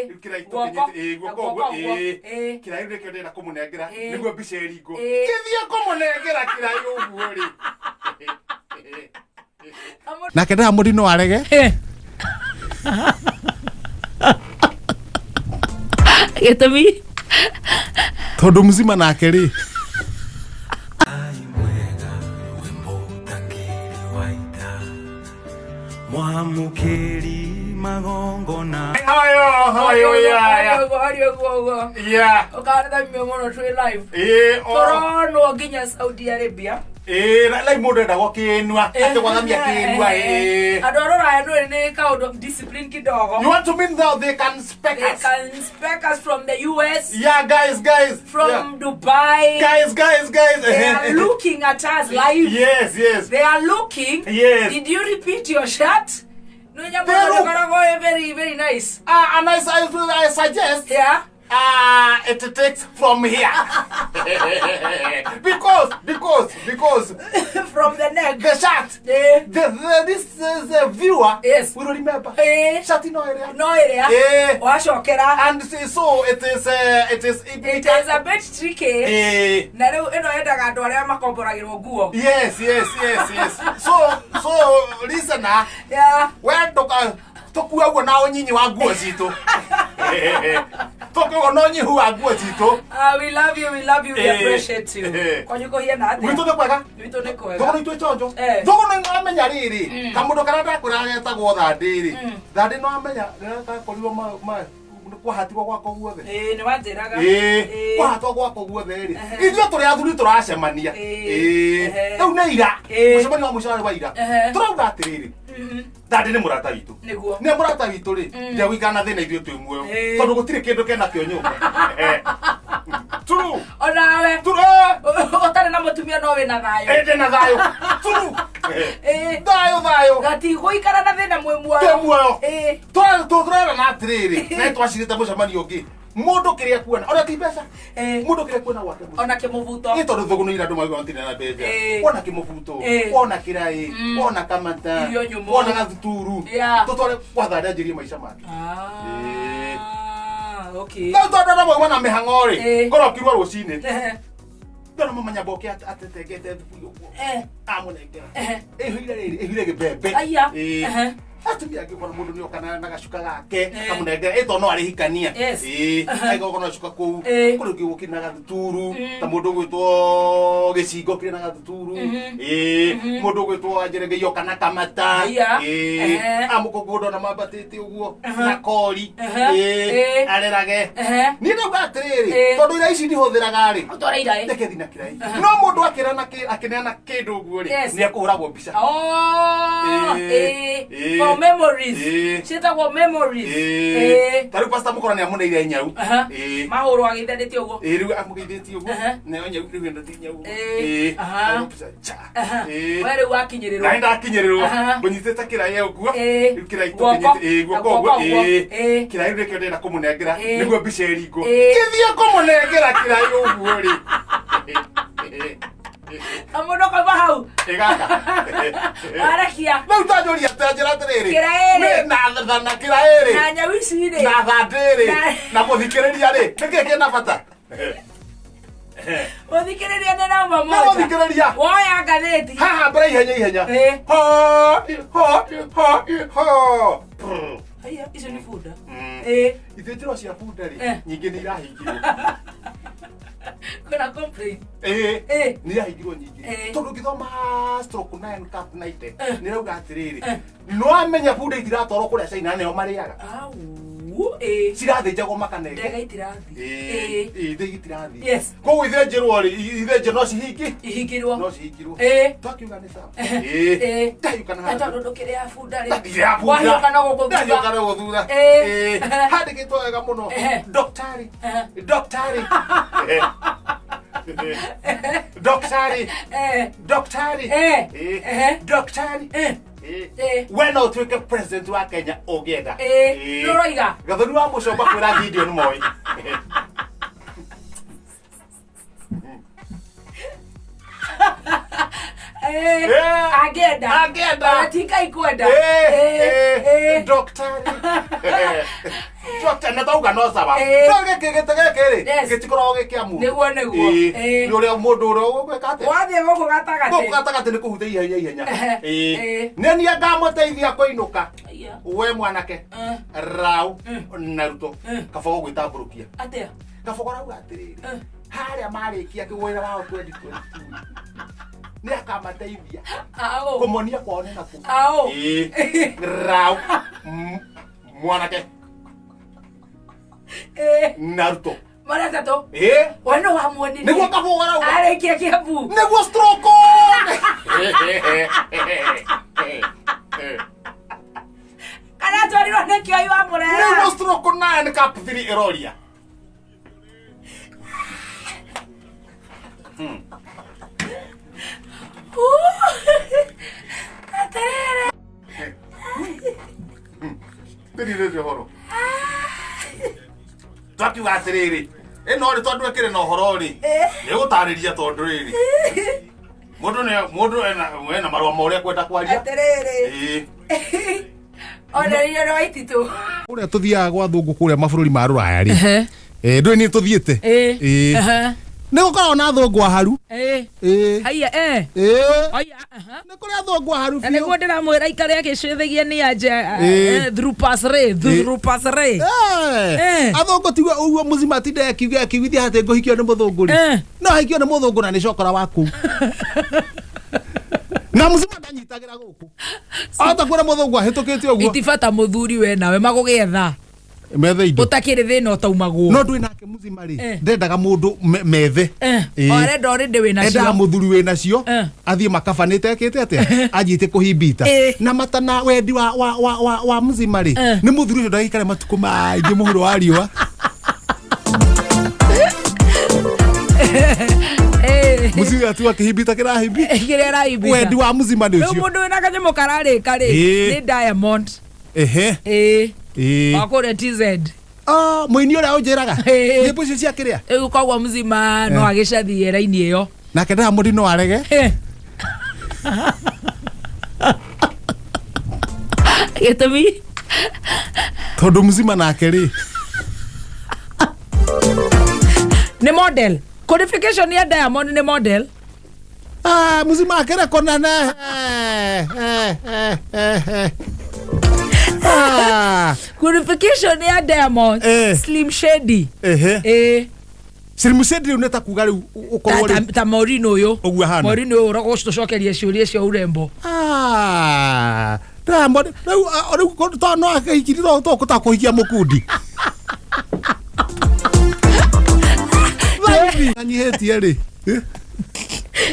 Rĩu kĩrai Guoko. tũkinyĩte ĩĩ guoko Guoko ũguo ũguo. ĩĩ Ĩĩ. kĩrai nĩkĩo ndĩrenda kũmũnengera Ĩĩ. nĩguo mbica ĩringwo Ĩĩ. kĩthiĩ kũmũnengera kĩrai ũguo rĩ. Nake Diamond no arege. Gĩtũmi? Tondũ mzima nake rĩ. Mwamũkĩri magongona. Hayo hayo ya ya. Ũguo ũguo ũguo. Ya. Ũkarathamio mũno twĩ live. Ĩĩ o. Tũronwo nginya Saudi Arabia. Ĩĩ lai mũndũ endagwo kĩnua atĩ gwathamia kĩnua ĩĩ. Andũ a rũraya nĩ nĩ kaũndũ discipline kidogo. You want to mean that they can spec They us? can spec us from the US, Yeah, guys, guys. from Yeah. Dubai. Guys, guys, guys. They are looking at us live. Yes. They are looking. Yes. Did you repeat your shirt? No, They look. very, very nice. And I suggest Yeah. It takes from here. Because From the neck. the shirt, Eh. this is a viewer Yes. will remember. Eh. Shirt no area. No area. Eh. Wacokera. And see, so it is It is a bit tricky. Eh. Na rĩu ĩno yendaga andũ arĩa makomboragĩrwo nguo. Yes. So listener, Yeah. we nduka tukue ũguo na ũnyinyi wa nguo citũ, tukue ũguo na ũnyihu wa nguo citũ. Ah, we love you, we love you, we Eh. appreciate you. Eh. Kwanyu kũhiana atĩa? Gwitũ nĩ kwega. Gwitũ nĩ kwega. Thũgũrũ itũ chonjo. Eh. Thũgũrũ nĩ amenya rĩrĩ kamũndũ karĩa ndakwĩra getagwo thandĩ rĩ, thandĩ no amenya rĩrĩa gakorirwo kwahatirwo gwakwa guothe. Ĩĩ, nĩ wanjĩraga. Ĩĩ, Ĩĩ. kwahatwo gwakwa guothe rĩ, Ehe. ithuĩ tũrĩ athuri tũracemania. Ĩĩ. Ĩĩ. Ehe. Rĩu nĩ ira Ĩĩ. mũcemanio wa mũico warĩ wa ira. Ehe. Tũrauga atĩrĩrĩ, Mhm. thandĩ nĩ mũrata witũ. Nĩguo. Nĩ mũrata witũ rĩ, ndegũikara na thĩna ithuĩ twĩ muoyo Ĩĩ. tondũ gũtirĩ kĩndũ kenakĩo nyũmba. True. Onawe. True. Ũtarĩ na mũtumia no wĩna thayũ. Ĩndĩ na thayũ. True. Ĩĩ. Thayũ thayũ. Gatigũikara na thĩna mwĩ muoyo. Twĩ muoyo. Ĩĩ. Tũrerana atĩrĩrĩ, na twacirĩte mũcemanio ũngĩ, mũndũ kĩrĩa kuona ona ti mbeca, Ĩĩ. mũndũ kĩrĩa kuona gwake mũciĩ. Ona kĩmũbuto. Ĩ tondũ thũgũnũ ira andũ mauga matirĩ na mbeca. Ĩĩ. Wona kĩmũbuto, Ĩĩ. wona kĩraĩ, wona kamata, Irio nyũmũ. wona gathuturu, Yeah. tũtware gwa thandĩ anjĩrie maica make. Ah, okay. Rĩu tondũ andũ mauma na mĩhang'o rĩ, Ĩĩ. ngorokirwo rũcinĩ Ehe. ndona mama nyamboke atetengete thuburia ũguo, Eh. amũnengera Ehe. ĩhũire rĩrĩ ĩhũire gĩbembe. Aya. Ĩĩ. Ehe. Atumia angĩ ũkona mũndũ nĩoka na gacuka gake Eh. kamũnengera ĩ tondũ no arĩhikania. Yes. Ĩĩ, agĩkorwo na cuka kũu. Ĩĩ. Kũrĩ ũngĩ ũkĩrĩ na gathuturu ta mũndũ ũgwĩtwo gĩcingo kĩrĩ na gathuturu. Ĩĩ, mũndũ ũgwĩtwo wanjerengei oka na kamata. Aya. Ĩĩ, Ehe. amũkũngũ ndona mambatĩte ũguo na kori. Ehe. Ĩĩ, Ĩĩ. arerage. Ehe. Niĩ ndauga atĩrĩrĩ, Ĩĩ. tondũ ira ici ndihũthĩraga rĩ, Ũtware iraĩ. reke thiĩ na kĩrai no mũndũ akĩrana akĩneana kĩndũ ũguo rĩ, Yes. nĩ ekũhũragwo mbica. Oh, Ĩĩ. ĩĩ. Ĩĩ. For memories. Ĩĩ. Ciĩtagwo memories. Ĩĩ. Ĩĩ. Ta rĩu pastor mũkora nĩ amũneire nyau. Aha. Ĩĩ. Mahũrwo agĩithanĩtie ũguo. Ĩĩ, rĩu amũgeithĩtie ũguo. Aha. Nayo nyau rĩu ĩno ti nyau. Ĩĩ. Ĩĩ. Aha. Ahũrwo mbica, cha. Aha. Ĩĩ. We rĩu wakinyĩrĩrwo. Na nĩndakinyĩrĩrwo. Aha. Ngũnyitĩte kĩraĩ ũguo. Ĩĩ. Rĩu kĩraĩ Guoko. tũkinyĩte- ĩĩ, guoko Na ũguo. guoko ũguo. Ĩĩ. Ĩĩ. Kĩraĩ rĩu nĩkĩo ndĩrenda kũmũnengera Ĩĩ. nĩguo mbica ĩringwo. Ĩĩ. Kĩthiĩ kũmũnengera kĩraĩ ũguo rĩ. Na mũndũ kauma hau. Ĩgaka. Warekia. Rĩu tanjũria tanjĩra atĩrĩrĩ. Kĩraĩ rĩ. Nĩ- na kĩraĩ rĩ. Na nyau ici rĩ. Na thandĩ rĩ. Na- Na mũthikĩrĩria rĩ. Nĩkĩ kĩna bata? Mũthikĩrĩria nĩ namba Nĩ moja. mũthikĩrĩria. Woya ngathĩti. Haha mbere ihenya ihenya. Ĩĩ. Ho ho ho ho. Prr. Haiya, icio nĩ bunda. Mm. Ĩĩ. Ithĩnjĩro cia bunda rĩ, Eh. nyingĩ nĩ irahingirwo. Kwĩna complaint. Ĩĩ. Ĩĩ. Nĩ irahingirwo nyingĩ. Ĩĩ. Tondũ ũngĩthoma stroke 9 cap 90 Eh. nĩ ĩrauga atĩrĩrĩ, Eh. no amenya bunda itiratwarwo kũrĩa China nĩo marĩaga. Au. Ĩĩ. Cirathĩnjagwo makanengwo. Ndege itirathiĩ. Ĩĩ, Ĩĩ. ĩĩ, ndege itirathiĩ. Yes. Koguo ithĩnjĩrwo rĩ, ithĩnjĩro no cihingi Ihingĩrwo. no cihingirwo. Ĩĩ. Twakiuga nĩ sawa. Ĩĩ. Ĩĩ. Ndahiũka na Na handũ. tondũ ndũkĩrĩa bunda rĩ. Ndatirĩa bunda. Wahiũka na gũkũ thutha. Ndahiũka na gũkũ thutha. Ĩĩ. Ĩĩ. Handĩkĩtwo wega mũno. Ehe. Daktari. Ehe. Daktari. Daktari. Eh. Daktari. Eh. Ĩĩ. Ehe. Daktari. Eh. Ĩĩ. Ĩĩ. We no ũtuĩke president wa Kenya ũngĩenda. Ĩĩ. Ĩĩ. Nĩ ũroiga? Gathoni wa mũcomba kwĩra Gideon Moi. Eh. Eh. Angĩenda. Angĩenda. Ona ti Ngai kwenda. Eh, Eh. eh, Daktari. Twa- na twauga no sawa Ĩĩ. no gĩkĩ gĩtĩ gĩkĩ rĩ Yes. gĩtikoragwo gĩ kĩa mũndũ Nĩguo, nĩguo. Ĩĩ. Ĩĩ. Nĩ ũrĩa mũndũ ũrĩa ũgwĩka atĩa Wathiĩ gũkũ gatagatĩ. gũkũ gatagatĩ nĩ kũhutia ihenya ihenya Ehe. Ĩĩ. Ĩĩ. nĩ niĩ ngamũteithia kũinũka Aya. we mwanake Eh. rau na ruto Mm. kaba gũgwĩtambũrũkia Atĩa? kaba ũrauga atĩrĩrĩ Eh. harĩa marĩkia kĩwĩra wao 2022 nĩ akamateithia Aũ. kũmonia kwao nĩ nakũ Aũ. Ĩĩ. rau mwanake Ĩĩ. na ruto Marĩa atatũ. Ĩĩ. We nĩ wamuonirie. nĩguo kaba ũrauga Arĩkia Kiambu. nĩguo stroke Kana atwarirwo nĩ kĩoi wa mũrera. nĩguo stroke 9 cup 3 ĩroria Atĩrĩrĩ. ndĩrirĩte ũhoro twakiuga atĩrĩrĩ ĩno rĩ tondũ ĩkĩrĩ na ũhoro rĩ nĩ gũtarĩria tondũ rĩrĩ mũndũ nĩ mũndũ ena ena marũa ma ũrĩa kwenda kwaria Atĩrĩrĩ. Ĩĩ. Oneririo nĩ Waititũ. Kũrĩa tũthiaga gwa thũngũ kũrĩa mabũrũri ma rũraya rĩ Eh, ndũĩ nĩ tũthiĩte Ĩĩ. Ĩĩ. Ehe. Nĩ gũkoragwo na athũngũ aharu Ĩĩ. Ĩĩ. Haiya, eh. Ĩĩ. Haiya, aha. Nĩ kũrĩ athũngũ aharu Na biũ nĩguo ndĩramwĩra ikare agĩcũthagia nĩ anje Ĩĩ. through pass ray, through pass ray. Eh, Eh. athũngũ tigua ũguo mũcima atinda akiuga akiugithia atĩ ngũhikio nĩ mũthũngũ rĩ Eh. no ahikio nĩ mũthũngũ na nĩ cokora wa kũu na mũcima ndanyitagĩra gũkũ ahota kuona mũthũngũ ahĩtũkĩte ũguo Itibata mũthuri we nawe magũgĩetha methe indo ũtakĩrĩ thĩna ũtaumagwo. no ndwĩ nake mũcima rĩ Eh. ndendaga mũndũ methe Eh, Ĩĩ. o arenda already wĩ endaga nacio. mũthuri wĩ nacio Eh. athiĩ makabanĩte ekĩte atĩa anjĩte kũhimbita Eh. na matana wendi wa, wa, wa, wa, wa mũcima rĩ Eh. nĩ mũthuri ũcio ndagaikare matukũ maingĩ mũhuro wa riũa Eh. mũcima atu akĩhimbita kĩrahimbi Kĩrĩa arahimbita. wendi wa mũcima nĩ Rĩu ũcio mũndũ wĩna kanyamũ kararĩka rĩ Ĩĩ. nĩ Diamond. ehe Ĩĩ. Ĩĩ. Wa kũrĩa TZ. Ah, mũini ũrĩa ũnjĩraga Ĩĩ. nyĩmbo icio cia kĩrĩa Rĩu koguo mzima no Eh. agĩcathie raini ĩyo. nake Diamond no arege Eh. Gĩtũmi? tondũ mũcima nake rĩ Nĩ model. Qualification ya Diamond nĩ model. Ah, mũcima akĩre kũnene Eh, eh, eh, eh, eh. Ah, Qualification ya Diamond. Eh. Slim Shady. ehe Ĩĩ. Slim Shady rĩu nĩ ta kuga rĩu ũkorwo Ta, rĩu ta, ta Maureen ũyũ. Ũguo ahana. Maureen ũyũ ũragũtũcokeria ciũria cia urembo. Ah, Diamond rĩu ah, rĩu to no akĩhikirie to to kũta kũhikia mũkundi Thaithi anyihĩtie rĩ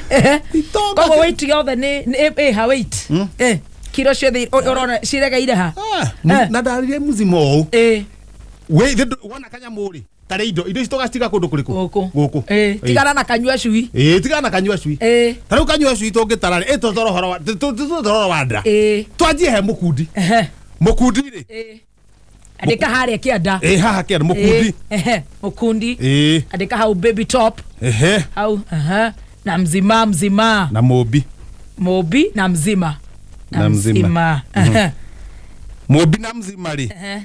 Eh, itonga Koguo weight yothe nĩ ĩ ha weight. Eh. Kiro ciothe ũrona ciregeire ha. Ah, Eh. na ndarire muzima ũũ Ĩĩ. we ithe wona kanyamũ rĩ tarĩ indo indo ici tũgacitiga kũndũ kũrĩkũ Gũkũ. gũkũ Ĩĩ. Tigana na kanyua cui. ĩĩ tigana na kanyua cui Ĩĩ. ta rĩu kanyua cui tũngĩtara rĩ ĩ tũtoro ũhoro wa tũtoro ũhoro wa nda Ĩĩ. twanjie he mũkundi Ehe. mũkundi rĩ Ĩĩ. Andĩka harĩa kĩanda. ĩĩ haha kĩanda mũkundi Ĩĩ. Ehe. Mũkundi. ĩĩ Andĩka hau baby top. ehe Hau. Aha. Na mzima mzima. na mũmbi Mũmbi na mzima. Na mzima. Ehe. mũmbi na mzima rĩ Ehe.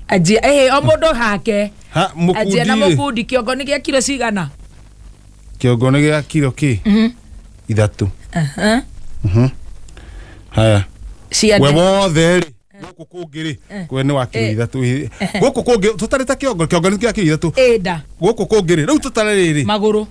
Anjia ĩhĩ o mũndũ hake. ha mũkundi Anjia na rĩ mũkundi kĩongo nĩ gĩa kiro cigana. kĩongo nĩ gĩa kiro kĩ ithatũ Aha. haya we Ciande. wothe rĩ gũkũ kũngĩ rĩ we nĩ wa kiro Eh. ithatũ ĩ. gũkũ kũngĩ tũtarĩ ta kĩongo kĩongo nĩ gĩa kiro ithatũ Ĩnda. gũkũ kũngĩ rĩ rĩu tũtare rĩrĩ Magũrũ.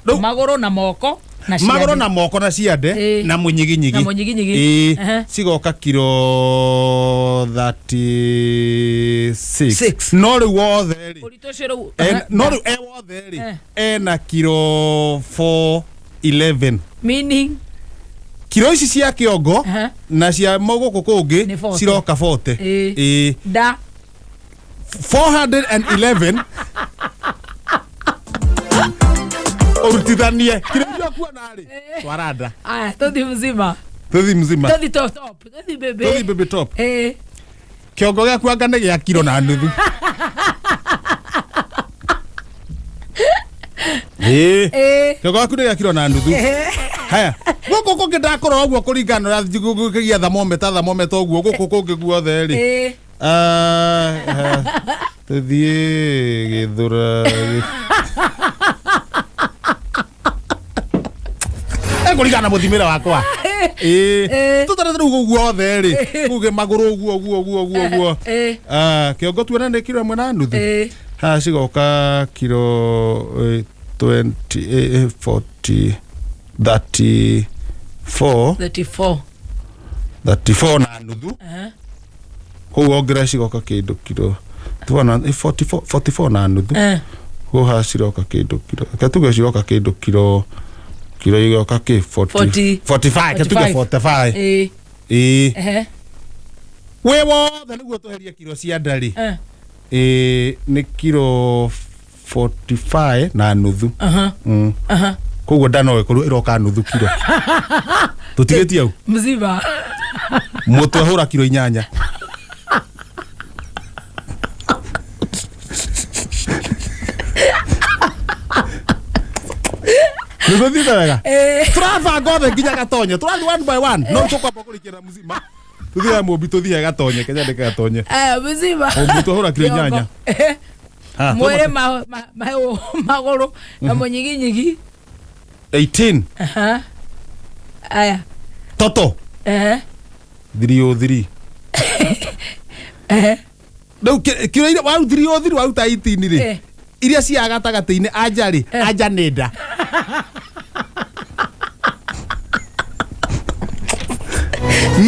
Rĩu- Magũrũ na moko na ciande. magũrũ na moko na ciande Ĩĩ. na mũnyiginyigi Na mũnyiginyigi. Ĩĩ. Ehe. cigoka kiro 36 Six. no rĩu wothe rĩ Ũritũ ũcio rĩu. no rĩu e wothe rĩ Eh. ena kiro 411 Meaning kiro ici cia kĩongo Ehe. na cia gũkũ kũngĩ Nĩ 40. ciroka 40 Ĩĩ. Ĩĩ. nda 411 ũrutithanie kiro icio kuona rĩ twara nda aya tũthi mzima tũthi mzima tũthi top top tũthi bebe tũthi baby top ĩĩ kĩongo gĩaku anga nĩ gĩa kiro na nuthu Ĩĩ. ĩĩ kĩongo gĩaku nĩ gĩa kiro na nuthu haya gũkũ kũngĩ ndakũrora ũguo kũringana na ũrĩa gũkĩgia thamometa thamometa ũguo gũkũ kũngĩ guothe rĩ ĩĩ Ah, ah, tũthiĩ gĩthũra ekũringana na mũthimĩre wakwa. Ĩĩ, tũtarĩte rĩu ũguo othe rĩ, kuge magũrũ ũguo ũguo ũguo ũguo ũguo. Ah, kĩongo tuone nĩ kiro 1 na nuthu. Haha cigoka kiro 20, 40, 34. 34. 34 na nuthu. Koguo ongerera cigoka kĩndũ kiro tuona 44, 44 na nuthu. Koguo haha ciroka kĩndũ kiro, reke tuge ciroka kĩndũ kiro igoka kĩ 40. 40. 45, reke tuge 45. Ĩĩ. Wĩ wothe nĩguo tweherie kiro cia nda rĩ, ĩĩ, nĩ kiro 45 na nuthu. Koguo nda no ĩkorwo ĩroka nuthu kiro, tũtigĩtie au. Mzima. Mũtwe hũra kiro 8. Nĩgũthiĩte wega. Tũrabanga othe nginya gatonye, tũrathiĩ one by one, no tũkwamba kũrĩkia na mzima, tũthiĩ mũmbi, tũthiĩ gatonye, kenya ndĩke gatonye. Mzima. O mũtwe hũra kiro 8. Ah, mwĩrĩ, magũrũ na mũnyiginyigi. 18. Aha. Aya. Toto. 303. Rĩu kiro iria waru 303 waruta 18 rĩ, iria cia gatagatĩ-inĩ anja rĩ, anja nĩ nda.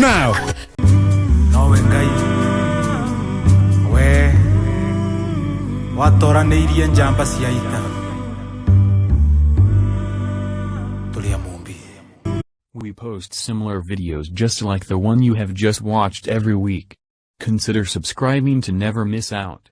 Now Nowe Ngai we watoranĩirie njamba cia ita tũrĩ a Mũmbi. We post similar videos just like the one you have just watched every week. Consider subscribing to never miss out.